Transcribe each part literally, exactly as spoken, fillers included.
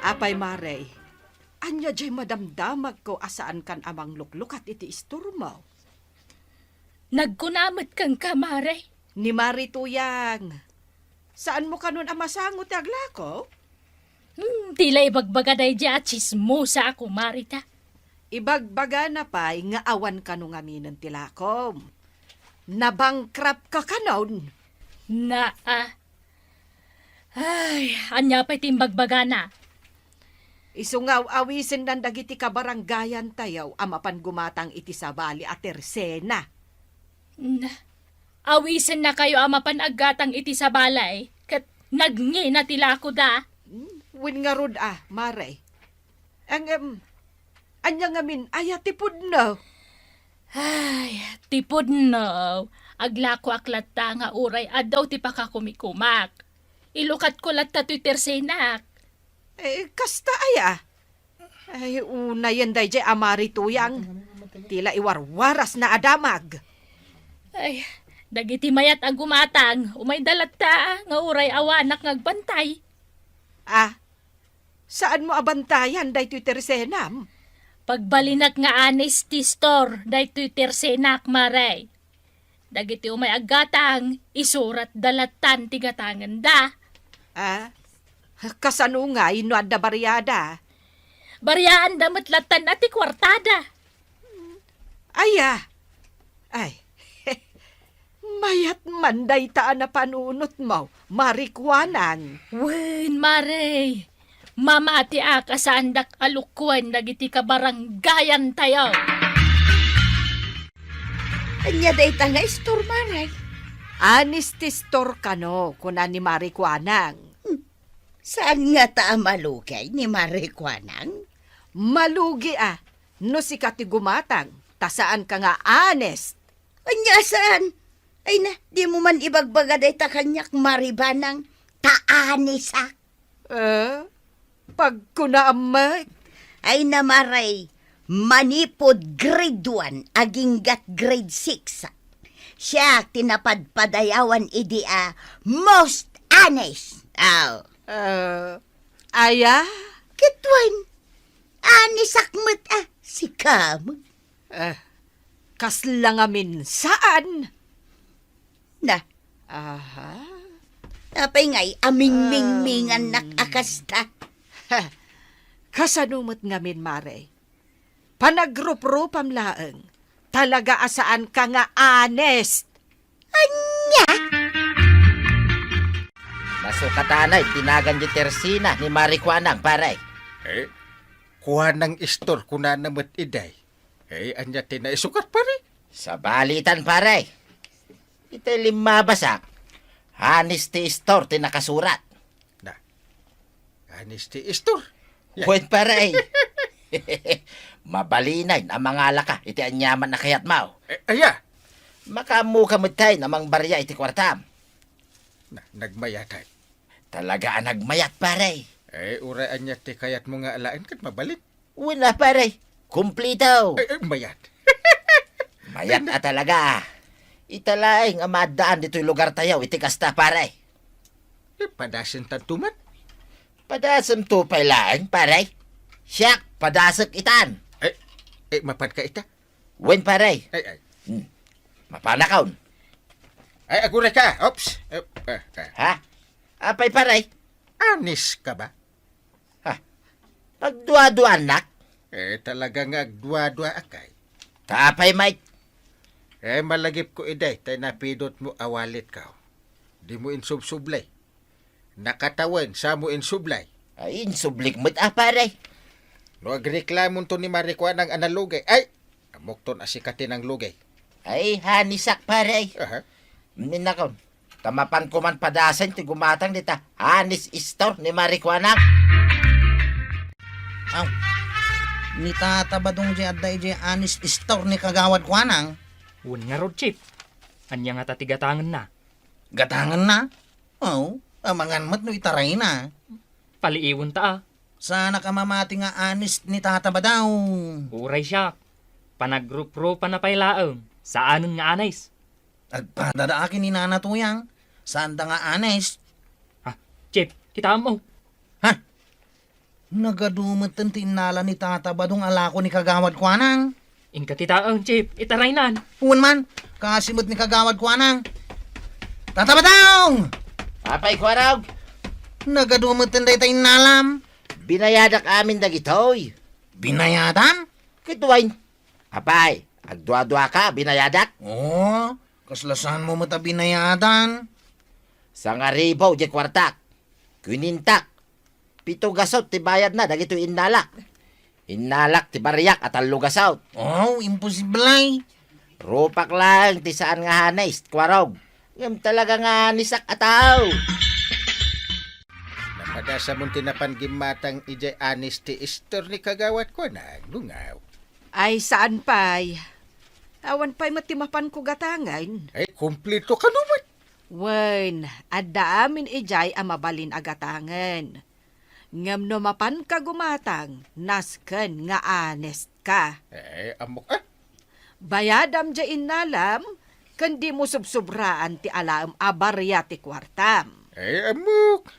Apay, Mare, ania diay madamdamagko a saankan a mangluklukat iti istormo? Nagkuna met kenka, Mare. Ni Mari Tuyang, saanmo kanon a masango ti aglako? Hmm, ti la ibagbaga daydiay a tsismosa a kumari ta. Ibagbagana pay nga awan kano ngaminen ti lakom. Nabankrupt ka kanon. Naa. Ay, ania pay ti imbagbagana? Isu nga aw-awisennan dagiti kabarangayantayo a mapan gumatang iti sabali a tersena. Na, awisennakayo a mapan aggatang iti sabali, ket nagngina ti lakoda. Hmm, wen ngarud a, Mare. Ngem, ania ngamin aya ti pudno? Ay, ti pudno, aglakoak latta nga uray adu ti pakakumikumak. Ilukatko latta toy tersenak. Eh, kasta aya? Ay, unayen daydiay a Mari Tuyang. Ti la iwarwarasna a damag. Ay, dagiti mayat a gumatang, umayda latta nga uray awanak nga agbantay. Ah, saanmo a bantayan daytoy tersenam? Pagbalinak nga anis ti store daytoy tersenak, Mare. Dagiti umay aggatang, isuratda lattan ti gatangenda. Ah, kasano ngay no adda bariada? Bariaanda met lattan a ti kuartada. Aya? Ay, mayat man dayta a napanunotmo, Mari Kuanang. Wen, Mare, mamatiak a saandak a lukuen dagiti kabarangayantayo. Ania dayta nga istor, Mare? Anis ti istor kano, kuna ni Mari Kuanang. Hmm. Saan ngata a malugay ni Mari Kuanang? Malugi a, no sika ti gumatang, ta saanka nga honest. Ania saan? Ay na, dimo man ibagbaga dayta kaniak, Mari Banang, ta honest a. Eh, pagkunaam met. Ay na, Mare, manipud grade one, aginggat grade six. Siak ti napadpadayawan idi a most honest. Aw. Eh, aya? Ket wen, honest ak met a, sika met. Eh, kasla ngamin saan? Na. Aha. Apay ngay a mingmingmingannak a kasta? Heh, kasano met ngamin, Mare? Panagruprupam laeng. Talaga a saanka nga honest. Ania? Masukatanay ti nagan di tersena ni Mari Kuanang, pare. Eh, Kuanang istor kunana met iday. Eh, ania ti naisukat, pare? Sabalitan, pare. Itay limmabasak, honest ti istor ti nakasurat. Na, honest ti istor? Ya. Wen, pare. Mabalinen a mangalaka iti aniaman a kayatmo. Eh, aya? Makaammoka met tay a mangbaria iti kuartam. Na, nagmayatay. Talaga a nagmayat, pare. Eh, uray ania ti kayatmo nga alaen ket mabalin? Wen a, pare. Kumplito. Eh, eh, mayat. Mayat a talaga. Ita laeng a maaddaan ditoy lugartayo iti kasta, pare. Eh, padasen tanto man? Padasemto pay laeng, pare. Siak, padasek itan. Eh, eh, mapanka ita? Wen, pare. Ay, ay. Hmm. Mapanakon. Ay, aguray ka. Oops. Eh, eh, eh. Ha? Apay, pare? Honest ka ba? Ha? Agduaduanak? Eh, talaga nga agduaduaakay. Ta apay, Mike? Eh, malagipko iday, tay napidotmo a walletko. Dimo insubsublay. Nakatawen, samo insublay. Ay, insublik met a, pare. No agreklamonto ni Mari Kuanang a nalugay, ay, ammokton a sika ti nanglugay. Ay, hanisak, pare. Aha. Minakon, ta mapanko man padasen ti gumatang dita honest istor ni Mari Kuanang. Aw, ni Tata Badong di adda idiay honest istor ni Kagawad Kuanang? Wen ngarud, Chief. Ania ngata ti gatangenna? Gatangenna? Aw, amangan met no itarayna. Paliiwenta a. Saanak a mamati nga honest ni Tata Badong. Uray siak. Panagruprupana pay laeng. Saanen nga honest. Agpadadaak ken ni Nana Tuyang. Saanda nga honest. Ha? Chief, kitaem, o. Ha? Nagadu metten ti innala ni Tata Badong a lako ni Kagawad Kuanang. Inka ti taeng, Chief, itaraynan. Wen man, kaasi met ni Kagawad Kuanang. Tata Badong! Apay, Kuarog? Nagadu metten dayta innalam. Binayadak amin dagitoy. Binayadan? Ket wen. Apay, agdua-duaka binayadak? Oo, kasla saanmo met a binayadan. Sangaribu diay kuartak. Kuinintak. Pito gasut ti bayadna dagitoy innalak. Innalak ti bariak a tallo gasut. Oh, imposible. Rupak laeng ti saan nga honest, Kuarog. Ngem talaga nga honest a tao. Napadasamon ti napan gimmatang idiay honest ti istor ni Kagawad Kuanang, Lungaw. Ay, saan pay. Awan pay met ti mapanko gatangen. Ay, kumpleto kano met. Wen, adda amin idiay a mabalin a gatangen. Ngem no mapanka gumatang, nasken nga honest ka. Eh, ammok, ah. Bayadam diay innalam, ken dimo subsubraan ti alaem a baria ti kuartam. Eh, ammok.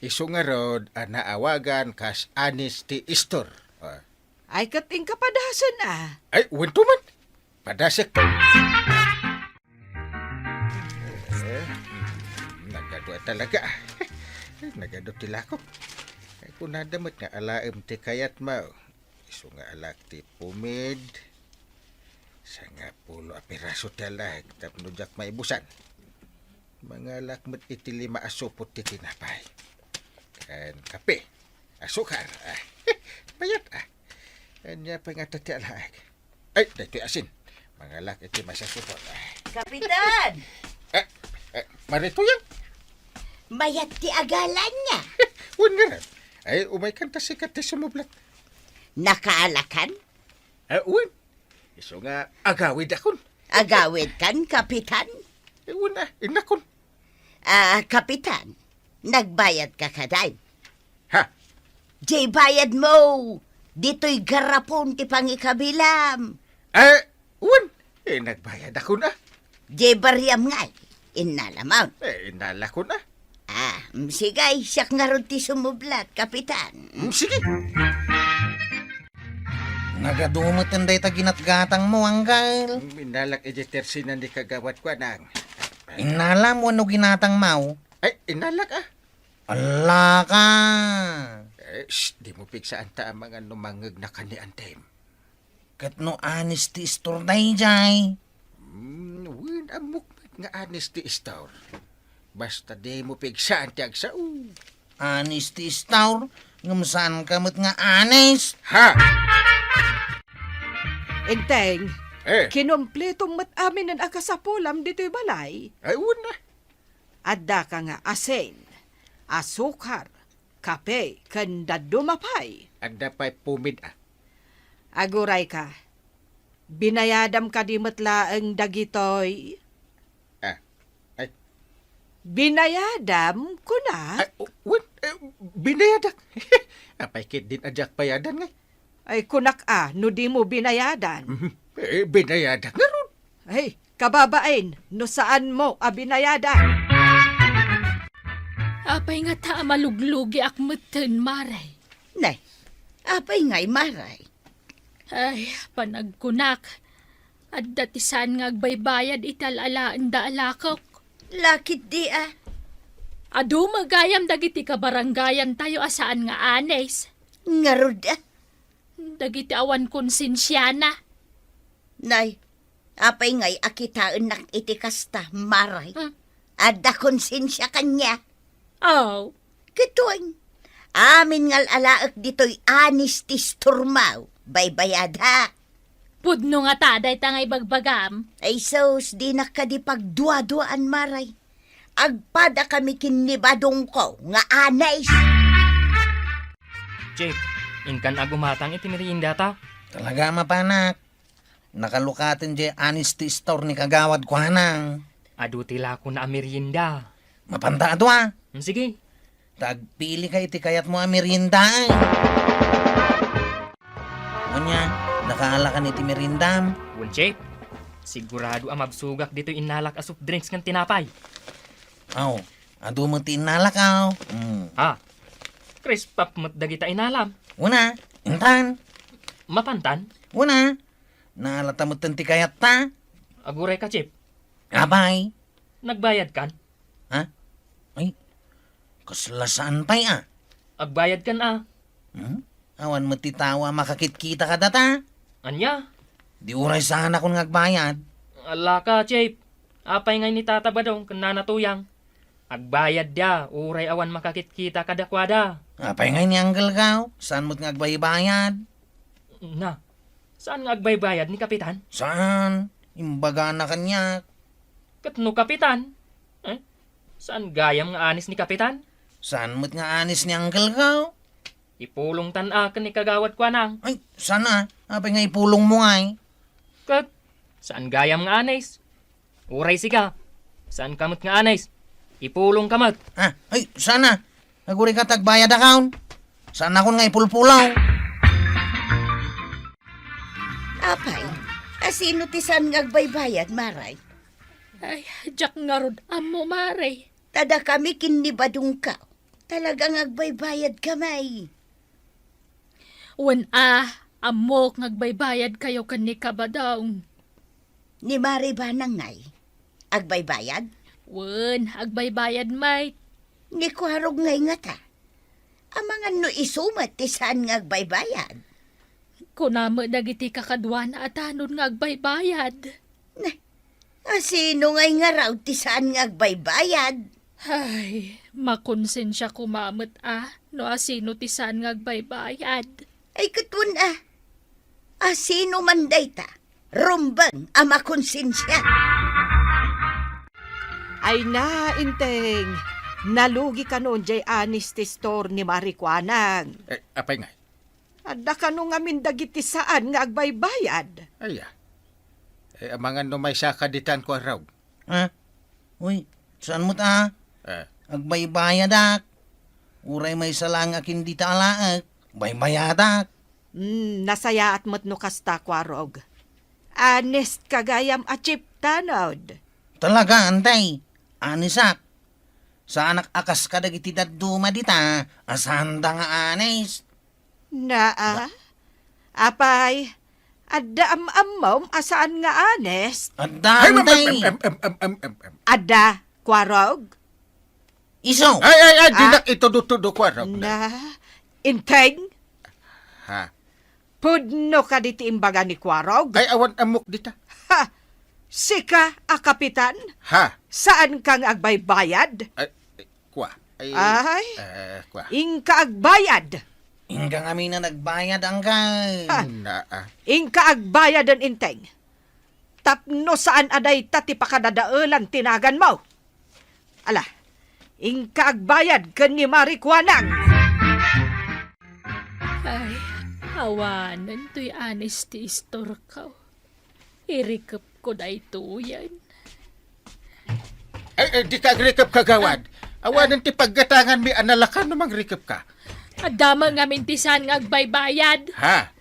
Isu ngarud a naawagan kas honest ti istor. Ah. Ay, ket inka padasen, ah. Ay, wen to man. Padasek. Eh, nagadu a talaga. Nagadu ti lako. Ay, kunada met nga alaem ti kayatmo. Isu nga alaek ti pumid. Sangapulo a piraso ti alaek tapno diak maibusan. Mangalaek met iti lima a supot ti tinapay. Ken kape. Asukar. Ah, bayat, ah. Ania pay ngata ti alaek? Ay, daytoy asin. Mangalaek iti maysa a supot. Ah. Kapitan! Eh, eh, Maritoyan? Mayat ti agalanna. Wen ngarud. Ay, umaykan ta sika ti sumublat. Nakaalakan? Eh, wen. Isu nga agawidakon. Agawidkan, Kapitan? Eh, wen, ah, innakon. Ah, Kapitan, nagbayadka kadi? Ha? Diay bayadmo, ditoy garapon ti pangikabilam. Eh, wen, eh, nagbayadakon, ah. Diay bariam ngay, innalamon. Eh, innalakon, ah. Ah, mm, sige, siak ngarud ti sumublat, Kapitan. Mm, sige. Nagadu metten dayta ginatgatangmo, Anggal. Mm, innalak idiay tersinan ni Kagawad Kuanang. Innalam wenno ginatangmo? Ay, innalak, ah. Ala ka! Eh, shh, dimo pigsaan ta amangan no mangngegnaka ni Antem. Ket no honest ti istor daydiay? Mm, wen, ammok met nga honest ti istor. Basta dimo pigsaan ti agsao. Honest ti istor, ngem saanka met nga honest. Ha? Enteng, eh, kinumpletom met aminen a kasapulam ditoy balay. Ay, wen a. Addaka nga asin, asukar, kape, ken dadduma pay. Adda pay pumid, ah. Agurayka, binayadam kadi met laeng dagitoy? Ah, ay. Binayadam, kunak? Ay, o, wen, eh, binayadak. Apay ketdin a diak bayadan, ngay? Ay, kunak a, no dimo binayadan. Mhm. Eh, binayadak ngarud. Ay, kababain, no saanmo a binayadan. Apay ngata a maluglugiak metten, Mare? Nay, apay ngay, Mare? Ay, panagkunak, adda ti saan nga agbaybayad iti al-alaenda a lakok. Lakit di, ah. Adu met gayam dagiti kabarangayantayo a saan nga honest. Ngarud, ah. Dagiti awan konsensiana. Nay, apay ngay a kitaennak iti kasta, Mare? Hmm. Adda konsensia kaniak. Aw. Ket wen, amin nga al-alaek ditoy honest ti istormo, baybayadak. Pudno ngata dayta nga ibagbagam. Ay sus, dinak kadi pagduaduaan, Mare. Agpadakami ken ni Badongko nga honest. Chief, inkan a gumatang iti meriendata? Talaga, mapanak. Nakalukaten diay honest ti istor ni Kagawad Kuanang. Adu ti lakona a merienda. Mapanta adu, ah. Mm, sige. Ta agpilika iti kayatmo a merienda, ay. Ania, nakaalakan iti meriendam? Wen, Chief. Sigurado a mabsogak ditoy innalak a soft drinks ken tinapay. Aw, adu met ti innalak, aw. Mm. Ah. Krispap met dagita inalam. Una, intan. Mapantan? Una, naalata met ti kayatta. Aguray ka, Chief. Apay? Nagbayadkan? Ha? Ay, kasla saan pay a? Agbayadkan a. Hmm? Awan met ti tao a makakitkita kadata. Ania? Di uray saanakon nga agbayad. Ala ka, Chief. Apay ngay ni Tata Badong ken Nana Tuyang? Agbayad dia, uray awan makakitkita kadakuada. Apay ngay ni Uncle Gaw? Saan met nga agbaybayad? Na, saan nga agbaybayad ni Kapitan? Saan? Imbagana kaniak. Ket no Kapitan? Eh? Saan gayam nga anis ni Kapitan? Saan met nga anis ni Uncle Gaw? Ipulongtan a ken ni Kagawad Kuanang. Ay, saan a? Apay nga ipulongmo ngay? Ket, saan gayam nga anis? Uray sika, saan ka met nga anis? Ipulong ka met. Ah, ay, saan a? Aguray ka tagbayad a kaon. Saanakon nga ipulpulaw. Apay, asino ti saan nga agbaybayad, Maray? Ay, diak ngarud ammo, Maray. Ta dakami ken ni Badong Gaw, talaga nga agbaybayad kami. Wen a, ammok nga agbaybayad kayo ken ni Kabadong. Ni Mari Banang ngay, agbaybayad? Wen, agbaybayad met. Ni Kuarog ngay ngata? Amangan no isu met ti saan nga agbaybayad. Kuna met dagiti kakaduana a tanod nga agbaybayad. Nah, asino ngay ngarud ti saan nga agbaybayad? Ay, makonsensia koma met a no asino ti saan nga agbaybayad. Ay, ket wen a, asino man dayta? Rumbeng a makonsensia. Ay na, Inteng, nalugi kanon jay anis ti store ni Mari Kuanang. Eh, apay ngay? Adda kano ngamin dagiti saan nga agbaybayad? Aya. Eh, amangan no maysa ka ditan, Kuarog. Ha? Uy, saan met a? Eh. Agbaybayadak. Uray maysa laeng a kin dita alaek, baybayadak. Hmm, nasayaat met no kasta, Kuarog. Honest ka gayam a chief tanod. Talaga, Inteng. Honest ak. Saanak a kas kadagiti dadduma dita a saanda nga honest. Naa? Apay, adda am-ammom a saan nga honest? Adda, Ay, em, em, Inteng. em, em, em, em, em, em. Adda, Kuarog? Isu. Ay, ay, ay, Ah? Dinak itudo-tudo, Kuarog. Na, Inteng? Ha? Pudno kadi ti imbaga ni Kuarog? Ay, awan ammok dita. Ha? Sika a kapitan? Ha? Saan ka nga agbaybayad? Ay, Kua. Ay, Ay, eh, kua. Inka agbayad. Inka ngamin a nagbayad, anggal. Ah. Na, ah. Inka agbayaden, Inteng. Tapno saan a dayta ti pakadadaelan ti naganmo. Ala, inka agbayad ken ni Mari Kuanang. Ay, awanen toy anis ti istorko. Irikepko daytoyen. Ay, ay, dika agrikep, kagawad. Awanen ti paggatanganmi a nalakan no mangrikepka. Adda met ngamin ti saan nga agbaybayad. Ha?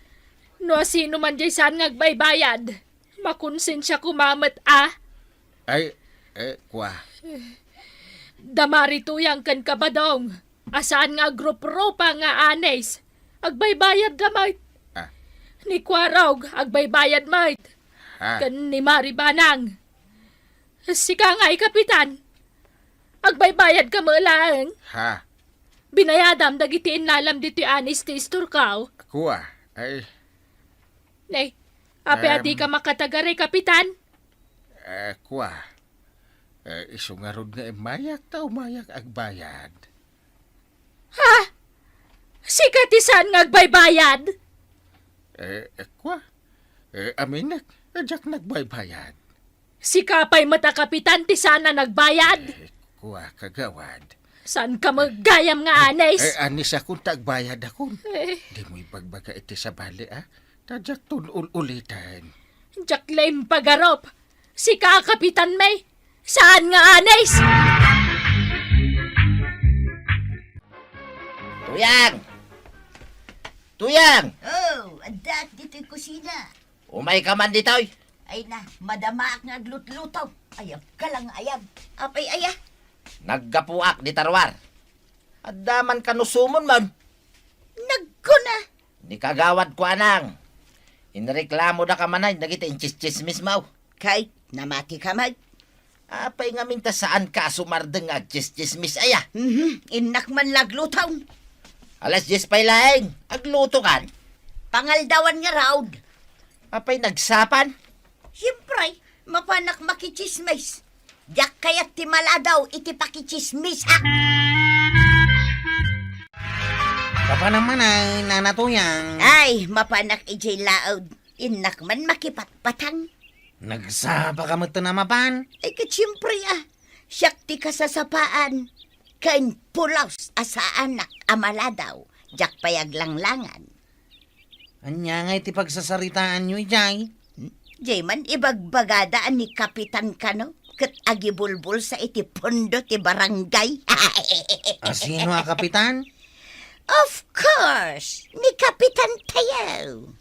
No asino man jay saan nga agbaybayad, makonsensia koma met a. Ay, eh, kua. Da Mari Tuyang ken Kabadong. A saan nga agruprupa nga anis, agbaybayad da met. Ah. Ni Kuarog, agbaybayad met. Ha? Ken ni Mari Banang. Sika ngay, Kapitan. Agbaybayad ka met laeng. Ha? Binayadam dagiti innalam ditoy anis ti istorko. Kua, ay. Nay, apay a Em. dika makatagari, Kapitan? Eh, kua. Eh, isu ngarud nga immayak ta umayak agbayad. Ha? Sika ti saan nga agbaybayad? Eh, eh, kua. Eh, aminek, diak nagbaybayad. Sika pay met a kapitan ti saan a nagbayad? Eh, kua, kagawad. Saan ka met gayam nga anis? Eh, anis akon ta agbayad akon. Eh. Dimo ibagbaga iti sabali, a? Ta diak ton ul-uliten. Diak la impagarup. Sika a kapitan, may. Saan nga anis? Tuyang! Tuyang! Oh, addaak ditoy kusina. Umay ka man ditoy. Ay na, madamaak nga aglutluto. Ayab ka lang, ayab. Apay aya? Naggapuak dita ruar. Adda man kanusomon man. Nagkuna. Ni kagawad ko, anang. Inreklamoda ka manay dagiti intsitsismis mo. Kay, namati ka man. Apay ngamin ta saan ka a sumardeng nga agtsistsismis aya? Mhm, innak man lagluto. Alas dies pay laeng, agluto kan? Pangaldawan nga raud. Apay nagsapan? Siyempre, mapanak makitsismis. Diak kayat ti maladaw iti pakitsismisak. Papanam man ay, Nana Tuyang. Ay, mapanak idiay laud. Innak man makipatpatang. Nagsapa ka met a mapan? Ay, ket siyempre, ah. Siak ti kasasapaan. Ken pulos a saanak a maladaw. Diak pay aglanglangan. Ania ngay ti pagsasaritaanyo idiay? Diay man ibagbagada a ni Kapitan kano ket agibulbulsa iti pondo ti barangay. Asino a kapitan? Of course, ni Kapitan tayo.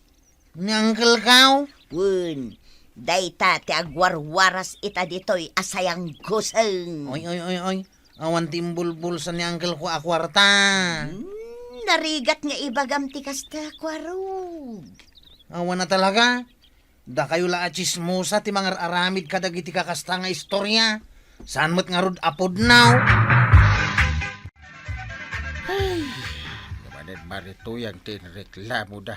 Ni Uncle Kao? Wen, dayta ti agwarwaras ita ditoy a sayangguseng. Oy, oy, oy, oy. Awan ti imbulbulsa ni Uncle Kao a kuarta. Hmm, narigat nga ibagam ti kasta, Kuarog. Awan a talaga. Dakayo la a tsismosa ti mangar-aramid kadagiti kakasta nga istorya. Saan met ngarud a pudno? Ay, manen Mari Tuyang ti inreklamoda.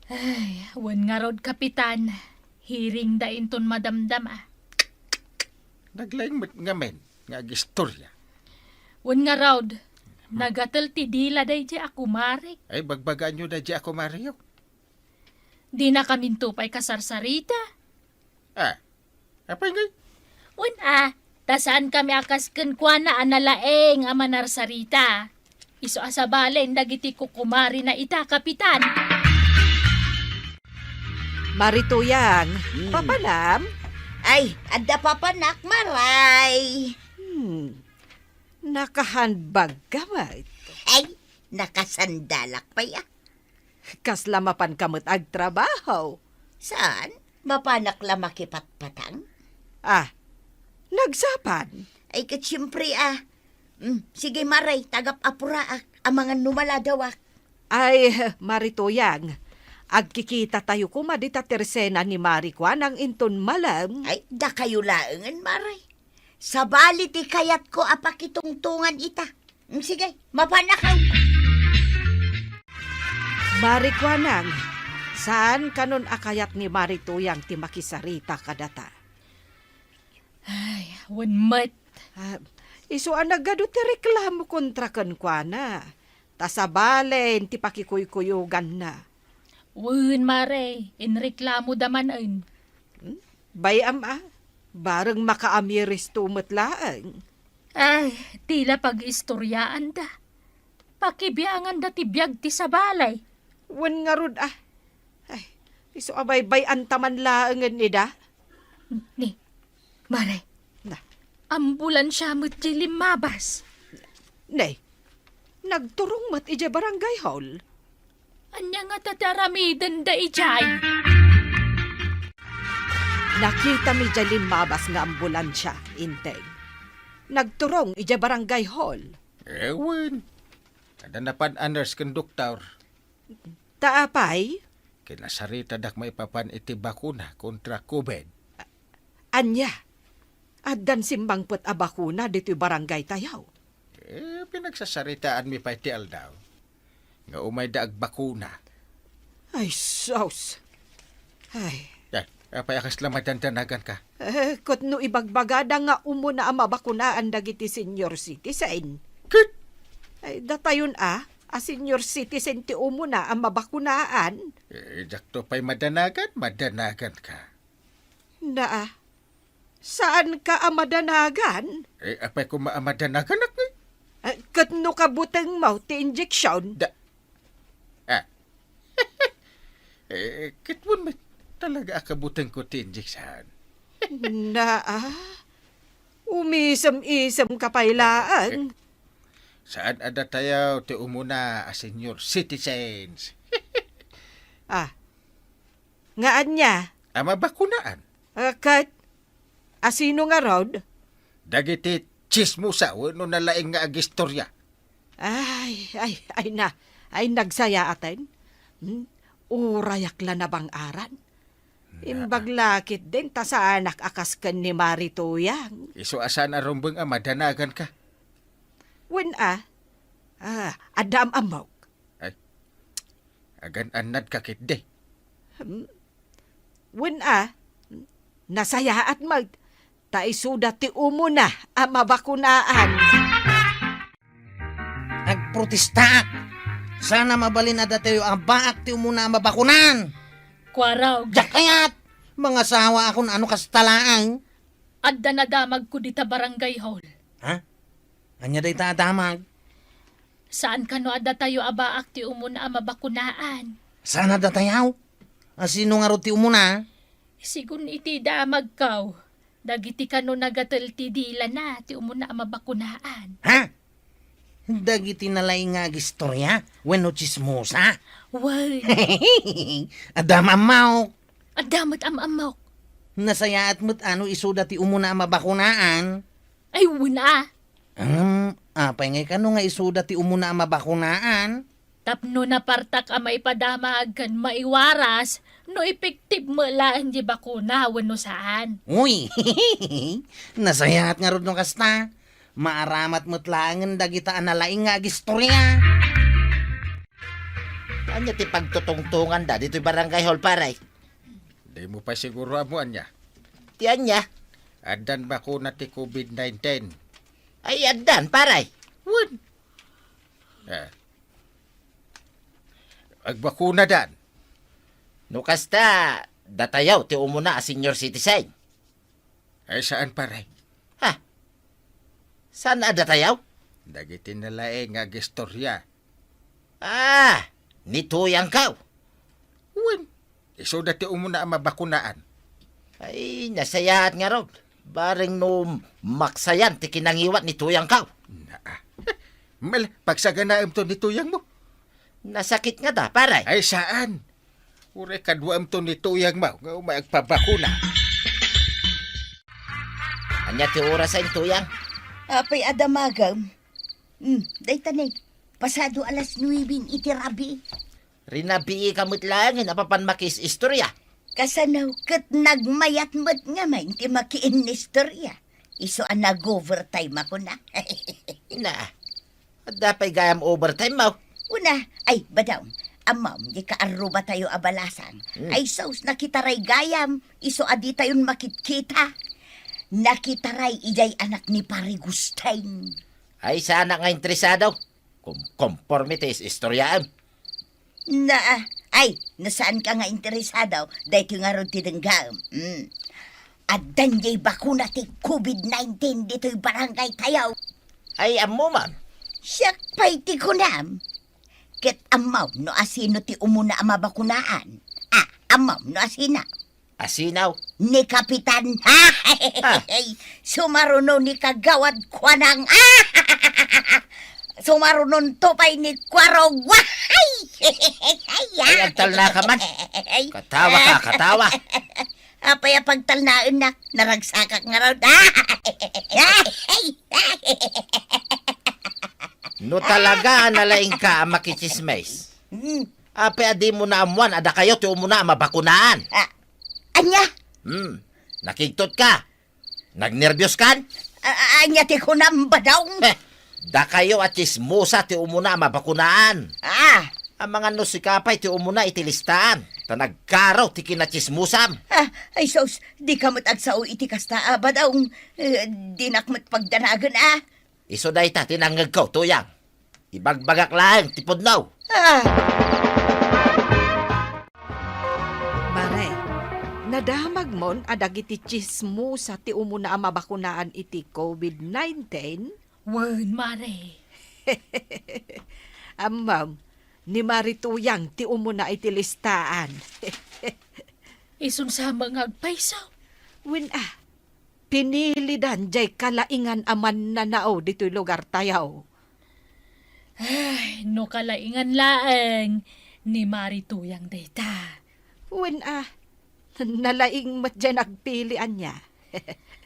Ay, wen ngarud, Kapitan. Hearing da inton madamdama. Naglaing met ngamin nga agistorya. Wen ngarud, nagatel ti dila daydiay a kumarik. Ay, bagbagaanyo daydiay a kumariyo. Dinakaminto pay kasarsarita. Ah, apay ngay? Wen a, ta saankami a kas kenkuana a nalaeng a manarsarita. Isu a sabalen dagiti kukumarina ita, Kapitan. Mari Tuyang, Hmm. papanam? Ay, adda papanak, Maray. Hmm. Naka-handbag ka met. Ay, nakasandalak pay, ah. Kasla mapan ka met agtrabaho? Saan? Mapanak la makipatpatang? Ah, nagsapan? Ay, ket siyempre, ah. Mm, sige, Maray, tagap-apuraak, amangan no maladawak. Ay, Mari Tuyang, agkikita tayo koma dita tersena ni Mari Kuanang inton malem. Ay, dakayo laengen, Maray. Sabali ti kayatko a pakitungtongan ita. Mm, sige, mapanakaw. Mari Kuanang, saan kanon a kayat ni Mari Tuyang ti makisarita kadata? Ay, wen met. Ah, isu a nagadu ti reklamo kontra kenkuana. Ta sabalen ti pakikuykuyoganna. Wen, Mare, inreklamoda manen. Hmm? Bay-am a, bareng makaamiristo met laeng. Ay, ti la pag-istoryaanda. Pakibianganda ti biag ti sabali. Wen ngarud a. Ay, isu a baybay-anta man laengen ida. Ni, Mare, Na. Ambulansia met diay limmabas. Ne, nagturong met idiay barangay hall. Ania ngata ti aramidenda idiay? Nakitami diay limmabas nga ambulansia, Inteng. Nagturong idiay barangay hall. Ewan. Adda napan a nurse ken doktor. Ta apay? Kinasaritadak maipapan iti bakuna kontra COVID. Ania? Addan simmangpet a bakuna ditoy barangay tayo? Eh, pinagsasaritaanmi pay ti aldaw nga umayda agbakuna. Ay, sus! Ay. Ay, apay a kasla madandanagan ka? Eh, ket no ibagbagada nga umuna a mabakunaan dagiti senior citizen. Ket? Ay, datayon a, a senior citizen ti umuna a mabakunaan. Eh, diakto pay madanagan, madanagan ka. Naa, saan ka a madanagan? Eh, apay koma a madanaganak, eh? Eh, ket no kabuteng mo ti injection? Da-, ah. Eh, ket wen met talaga a kabuteng ko ti injection. Naa, umisem-isem ka pay laeng. Eh, saan a datayo ti umuna a senior citizens? Ah, nga ania? A mabakunaan. Ah, ket, asino ngarud? Dagiti Tsismosa wenno nalaing nga agistorya? Ay, ay, ay na, ay nagsayaaten. Hmm? Urayak la nabang-aran. Imbag la ketdin ta saanak a kas ken ni Mari Tuyang. Isu a saan a rumbeng a madanaganka. Wen a, ah, adda am-ammok. Ay, agan-annadka ketdi. Hmm? Wen a, nasayaat met, ta isuda ti umuna a mabakunaan. Agprotestaak! Saan a mabalin a datayo a baak ti umuna a mabakunaan! Kuarog. Diak kayat! Mangasawaakon no kasta laeng. Adda nadamagko dita barangay hall. Ha? Ania dayta a damag? Saan kano a datayo a baak ti umuna a mabakunaan? Saan a datayo? A sino ngarud ti umuna? Sigun iti damagko, dagiti kano nagatel ti dilana ti umuna a mabakunaan. Ha? Dagiti nalaing nga agistorya wenno tsismosa? Wen. Adda am-ammok. Adda met am-ammok. Nasayaat met no isuda ti umuna a mabakunaan. Ay, wen a. Hmm, apay ngay kano nga isuda ti umuna a mabakunaan? Tapno napartak a maipadamag ken maiwaras no epektibo met laeng ti bakuna wenno saan. Uy, nasayaat ngarud no kasta. Maaramat met laengen dagita a nalaing nga agistorya. Ania ti pagtutungtonganda ditoy barangay hall, pare? Dimo pay siguro ammo ania. Ti ania? Addan bakuna ti covid nineteen. Ay, addan, pare. Wen. Eh. Agbakunadan. No kasta, datayo ti umuna a senior citizen. Ay, saan, pare? Ha? Saan a datayo? Dagiti nalaing nga agistorya. Ah, ni Tuyangko. Wen, isuda ti umuna a mabakunaan. Ay, nasayaat ngarud. Bareng no maksayan ti kinangiwat ni Tuyangko. Naa. Mal, pagsaganaemto ni Tuyangmo. Nasakit ngata, pare. Ay, saan? Uray kaduaemto ni Tuyangmo nga umay agpabakuna. Ania ti orasen, Tuyang? Apay a damagem? Hmm, dayta ne. Pasado alas nuebe iti rabii. Rinabiika met laengen a mapan makiis-istorya. Kasano ket nagmayat met ngamin ti makiinnistorya? Isu a nag-overtime ako na. Na, adda pay gayam overtime mo? Una, ay, badaw, ammom, di kaarrubatayo a balasang. Hmm. Ay, sus, nakitaray gayam, isu a ditayon makitkita. Nakitaray idiay anak ni Pari Gusteng. Ay, saanak nga interesado. Kom-, komporme ti is-istoryaem. Na, ay, no saanka nga interesado, daytoy ngarud ti denggaem. Mm. Addan diay bakuna ti covid nineteen ditoy barangay tayo. Ay, ammo man. Siak pay ti kunam. Ket ammom no asino ti umuna a mabakunaan. Ah, ammom no asino? Asino? Ni Kapitan. Ah. Sumaruno ni Kagawad Kuanang. Sumarunonto pay ni Kuarog. Ay, agtalna ka man. Katawa ka, katawa. Apay a pagtalnaennak, naragsakak ngarud. No talaga a nalaingka a makitsismis, hmm, apay a dimo naammuan a dakayo ti umuna a mabakunaan? Ah, ania? Hmm, nakigtot ka? Nagnerbios kan? A-, a-, ania ti kunam, Badong? Eh, dakayo a tsismosa ti umuna a mabakunaan. Ah. Amangan no sika pay ti umuna iti listaan, ta nagkaro ti kinatsismosam. Ah, ay sus, dika met agsao iti kasta a, Badong. Eh, dinak met pagdanagen a. Isu dayta ti nangngegko, Tuyang. Ibagbagak laeng ti pudno. Ah! Pare, nadamagmon a dagiti tsismosa ti umuna a mabakunaan iti covid nineteen? Wen, mare. Ammom, ni Mari Tuyang ti umuna iti listaan. Isun sa nga agpayso. Wen a, pinilidan jay kalaingan a mannanao ditoy lugartayo. Ay, no kalaingan laeng ni Mari Tuyang dayta. Wen a, nalaing met jay nagpili ania.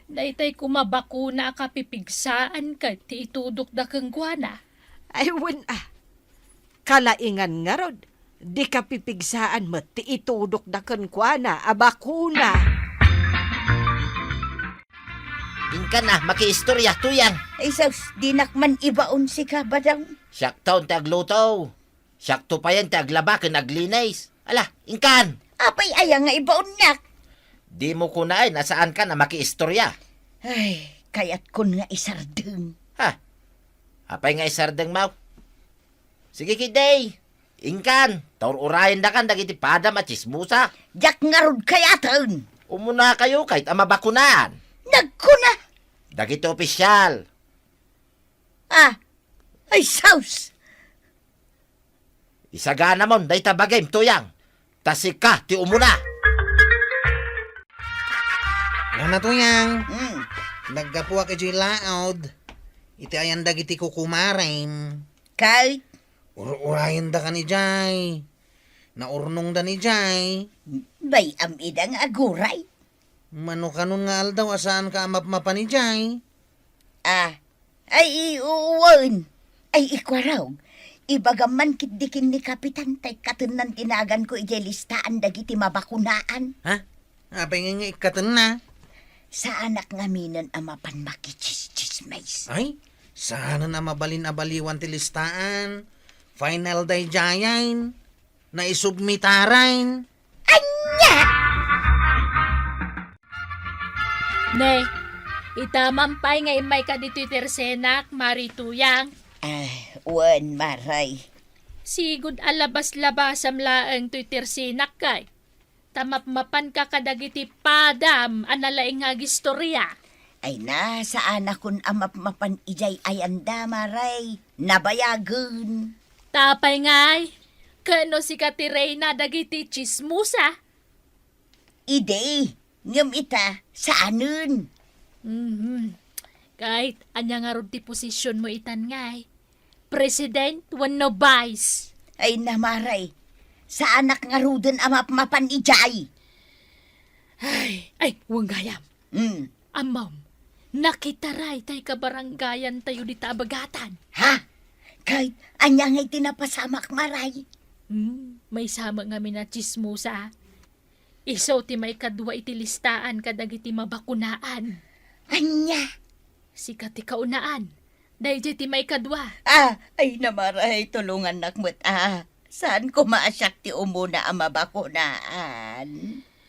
Daytay koma bakuna a kapipigsaan ket ti itudokda kenkuana. Ay, wen a. Kalaingan ngarud, di kapipigsaan met ti itudokda kenkuana a bakuna. Inkan a, makiistorya, Tuyang. Ay, sus, dinak man ibaon sika, Badong. Siakton ti agluto. Siakto payen ti aglaba ken aglinis. Ala, inkan! Apay aya nga ibaonnak? Dimo kunaen a saankan a makiistorya. Ay, kayatkon nga isardeng. Ha? Apay nga isardengmo? Sige, kiddi. Inkan, ta ur-urayendakan dagiti padam a tsismosa. Diak ngarud kayaten. Umunakayo ket a mabakunaan. Nagkuna. Dagiti opisial. Ah, ay, sus! Isaganamon dayta bagim, Tuyang, ta sika ti umuna. Nana, Tuyang. Hmm. Naggapuak idiay laod iti ayan dagiti kukumarem. Kay? Ur-urayendakan idiay. Naurnongdan idiay. Bay-am ida nga aguray. Mano kanon nga aldaw a saanka a mapmapan idiay? Ah, ay, i-, u-, wen. Ay, ikuarog. Ibagam man ketdi ken ni Kapitan, ta ikkatennan ti naganko idiay listaan dagiti mabakunaan. Ha? Apay nga, nga ikkatenna? Saanak ngaminen a mapan makitsistsismis. Ay, saanen a mabalin a baliwan ti listaan. Final daydiayen. Naisubmitaren. Ania? Ne, ita man pay nga immayka ditoy tersenak, Mari Tuyang. Ah, wen, Maray. Sigud a labas-labasam laeng toy tersenak kay. Ta mapmapanka kadagiti padam a nalaing nga agistorya. Ay na, saanakon a mapmapan idiay ayanda, Maray. Nabayagen. Ta apay ngay, ket no sika ti reyna dagiti tsismosa? Idi, ngem ita, saanen. Mhm. Ket ania ngarud ti posisionmo itan ngay? President wenno vice? Ay na, Maray, saanak ngaruden a mapmapan idiay. Ay, ay, wen gayam. Hmm. Ammom, nakitaray tay kabarangayantayo dita a bagatan. Ha? Ket ania ngay ti napasamak, Maray? Hmm, maysa met ngamin a tsismosa. Isu ti maikadua iti listaan kadagiti mabakunaan. Ania? Sika ti kaunaan. Daydiay ti maikadua. Ah, ay na, Maray, tulongannak met, ah. Saan koma a siak ti umuna a mabakunaan?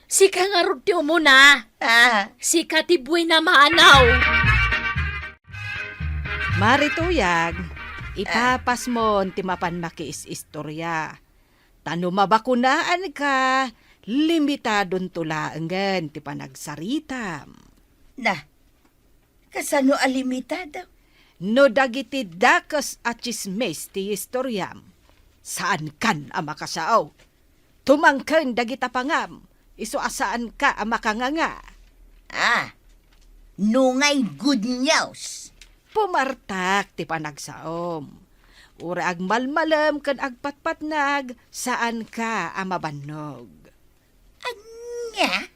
Sika ngarud ti umuna. Ah. Sika ti buena mano. Mari Tuyang, ah, ipapasmon ti mapan makiis-istorya. Ta no mabakunaanka, limitadonto laengen ti panagsaritam. Na, kasano a limitado? No dagiti dakes a tsismis ti istoriam, saankan a makasao. Tumangken dagita pangam, isu a saanka a makanganga. Ah, no ngay good news. Pumartak ti panagsaom. Uray agmalmalem ken agpatpatnag, saanka a mabannog. Ania?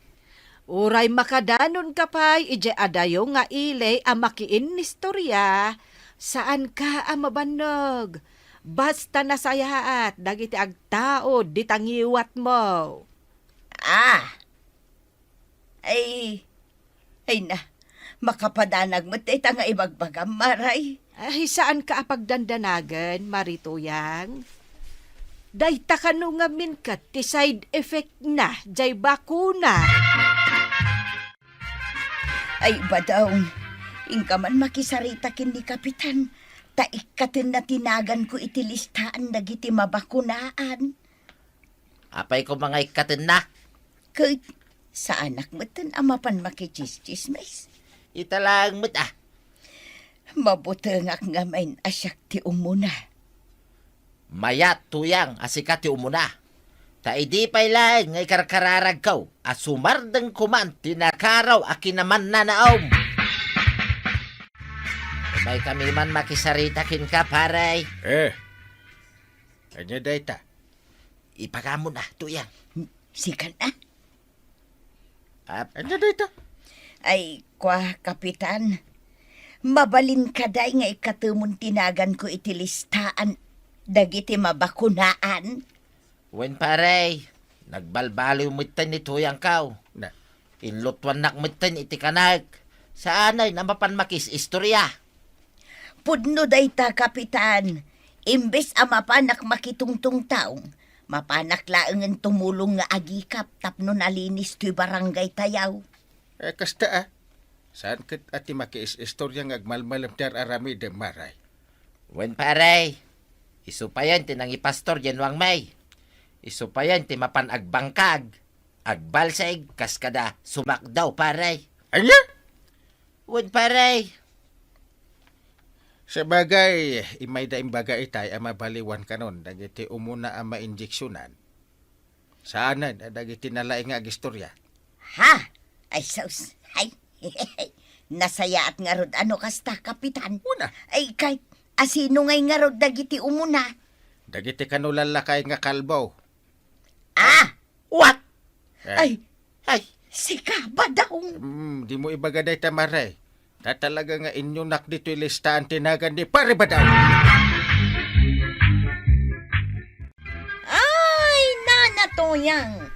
Uray makadanonka pay idiay adayo nga ili a makiinnistorya, saanka a mabannog. Basta nasayaat dagiti agtaud dita ngiwatmo. Ah. Ay, ay na, makapadanag met dayta nga ibagbagam, Maray. Ay, saanka a pagdandanagen, Mari Tuyang. Dayta kano ngamin ket ti side effect na jay bakuna. Ay, Badong, inka man makisarita ken ni Kapitan, ta ikkatenna ti naganko iti listaan dagiti mabakunaan. Apay koma nga ikkatenna? Ket saanak metten a mapan makitsismis. Ita laeng met, ah. Mabutengak ngamin a siak ti umuna. Mayat, Tuyang, a sika ti umuna. Ta idi pay laeng nga ikarkararagko a sumardeng koman ti nakaraw a kinamannanaom. Umaykami man makisarita kenka, pare. Eh, ania dayta? Ipagamon a, Tuyang. Sikan a? Ap- Ania dayta? Ay, kua, Kapitan, mabalin kadi nga ikatemon ti naganko iti listaan dagiti mabakunaan? Wen, pare, nagbalbaliw metten ni tuyangko. Na. Inlutuannak metten iti kanek. Saanen a mapan makis-istorya. Pudno dayta, Kapitan. Imbes a mapanak makitungtungtaw, mapanak laengen tumulong nga agikap tapno nalinis toy barangay tayo. Eh, kasta, ah. Saan ket a ti makiis-istorya nga agmalmalem ti ar-aramidem, Maray? Wen, pare. Isu payen ti nangipastor diay nuangmi. Isu payen ti mapan agbangkag, agbalsig, kas kada sumakdaw, pare. Ania? Wen, pare. Sabagay, imayda imbaga itay a mabaliwan kanon dagiti umuna a mainjeksionan. Saanen a dagiti nalaing nga agistorya. Ha? Ay, sus. Ay. Nasayaat ngarud a no kasta, Kapitan. Una. Ay, kay, asino ngay ngarud dagiti umuna? Dagiti kano lallakay nga kalbo. Ah! What? Eh. Ay, Ay. Sika, Badong. Mm, dimo ibaga dayta, Maray. Ta talaga nga inyunak ditoy listaan ti nagan ni Pare Badong. Ay, Nana Tuyang,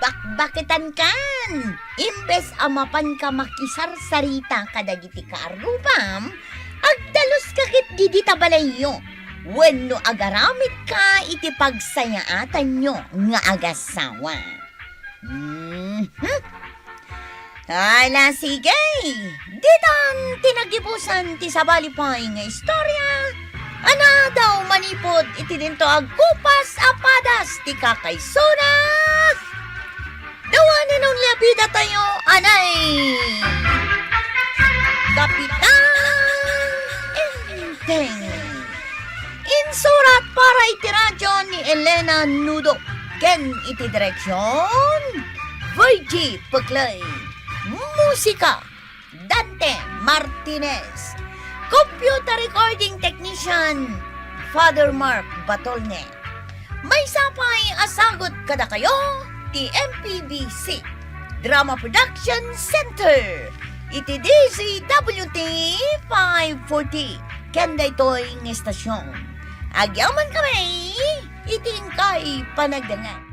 bakbaketankan. Imbes a mapanka makisarsarita kadagiti kaarrubam, agdaluska ketdi dita balayyo wenno agaramidka iti pagsayaatanyo nga agasawa. Mhm. Ala, sige. Ditan ti nagibusan ti sabali pay nga istorya a nadaw manipud iti dinto agkupas a padas ti kakaisuna. The one and only a bidatayo, anay, Kapitan Enteng. Insurat para iti radyo ni Elena Nudo ken iti direksyon, Virgie Peclay. Musika, Dante Martinez. Computer recording technician, Father Mark Batolne. Maysa pay a sagut kadakayo ti M P B C Drama Production Center iti D Z W T five forty ken daytoy nga estasion. Agyaman kami iti inkay panagdengngeg.